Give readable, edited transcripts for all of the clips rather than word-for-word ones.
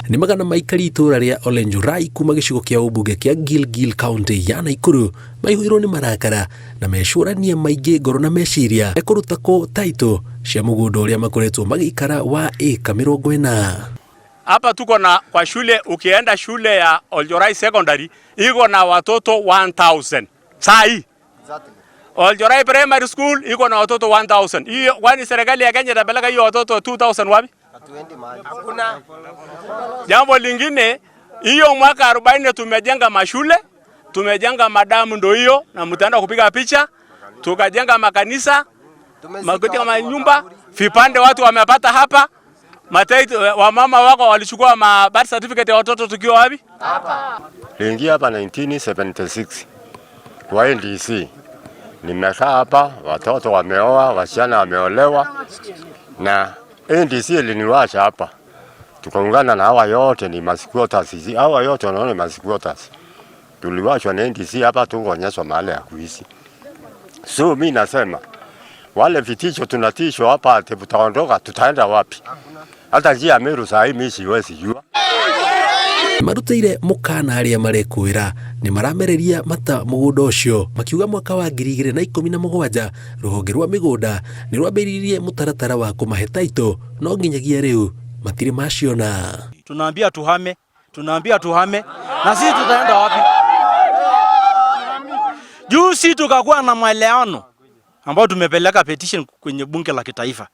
Nĩ magana maikari itũra rĩa Olenjurai kuma gĩcigo kĩa ũmbunge kĩa Gilgil, kaunti ya Naikuru, maihũirwo nĩ marakara na mecũrania maingĩ ngoro na meciria ekũruta kũ taito cia mũgũnda ũrĩa makoretwo magĩikara wa ĩka 40. Hapa tuko na kwa shule, ukienda shule ya Oljorai Secondary iko na watoto 1000 saa hii. Oljorai Primary School iko na watoto 1000. Hiyo kwani serikali ya Kenya itapeleka hiyo watoto 2000 wapi? Hakuna. Jambo lingine, hiyo mwaka 40 tumejenga mashule, tumejenga madamu ndo hiyo na mtaenda kupiga picha, tukajenga makanisa, makujenga manyumba, vipande watu wamepata hapa. Matai wamama wako walichukua ma birth certificate ya watoto tukiwa wapi? Niliingia hapa 1976 kwa NDC. Nimekaa hapa, watoto wameoa, wasichana wameolewa, na NDC iliniwacha hapa, tukaungana na hawa yote ni masquatters. Hawa yote wanaona ni masquatters. Tuliwachwa na NDC hapa, tukaonyeshwa mahali ya kuishi. So mi nasema wale vitisho tunatishwa hapa, ati tutaondoka, tutaenda wapi? Hata njia ya Meru saa hii mimi siwezi jua. Marutĩire mũkana arĩa marekwĩra nĩ maramereria mata mũgũnda ũcio, makiuga mwaka wa 2017 rũhonge rwa mĩgũnda nĩ rwambĩrĩirie mũtaratara wa kũmahe taito, no nginyagia rĩu matirĩ maciona. Tunaambia tuhame, tunaambia tuhame, na sisi tutaenda wapi? Juzi tukakuwa na maelewano ambao tumepeleka petition kwenye bunge la kitaifa.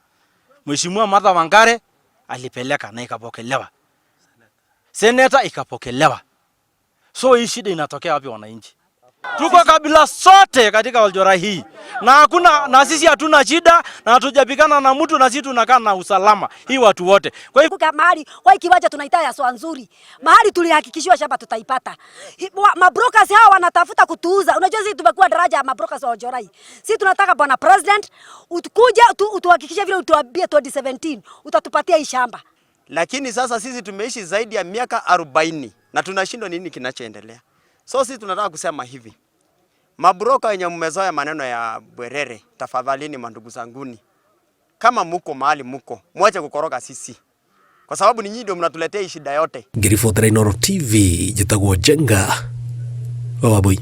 Mheshimiwa Martha Wangare alipeleka na ikapokelewa, seneta ikapokelewa. So hii shida inatokea wapi wananchi? Tuko kabila sote katika Oljorai hii na hakuna, na sisi hatuna shida na hatujapigana na mtu, na sisi tunakaa na usalama hii watu wote. Kwa hivyo mahali kwa kiwanja tunaita ya swa nzuri, mahali tulihakikishiwa shamba tutaipata. Mabrokers hawa wanatafuta kutuuza. Unajua sisi tumekuwa daraja ya mabrokers wa Oljorai. Sisi tunataka bwana president utukuja utuhakikishie vile utuambie 2017 utatupatia hii shamba. Lakini sasa sisi tumeishi zaidi ya miaka 40 na tunashindwa nini kinachoendelea. So sisi tunataka kusema hivi, mabroka wenye mmezoea maneno ya bwerere, tafadhalini mandugu zanguni, kama muko mahali muko, mwache kukoroga sisi, kwa sababu ni nyinyi ndio mnatuletea hii shida yote. Ngĩribotera Inooro TV, njĩtagwo Njenga wa Wambui.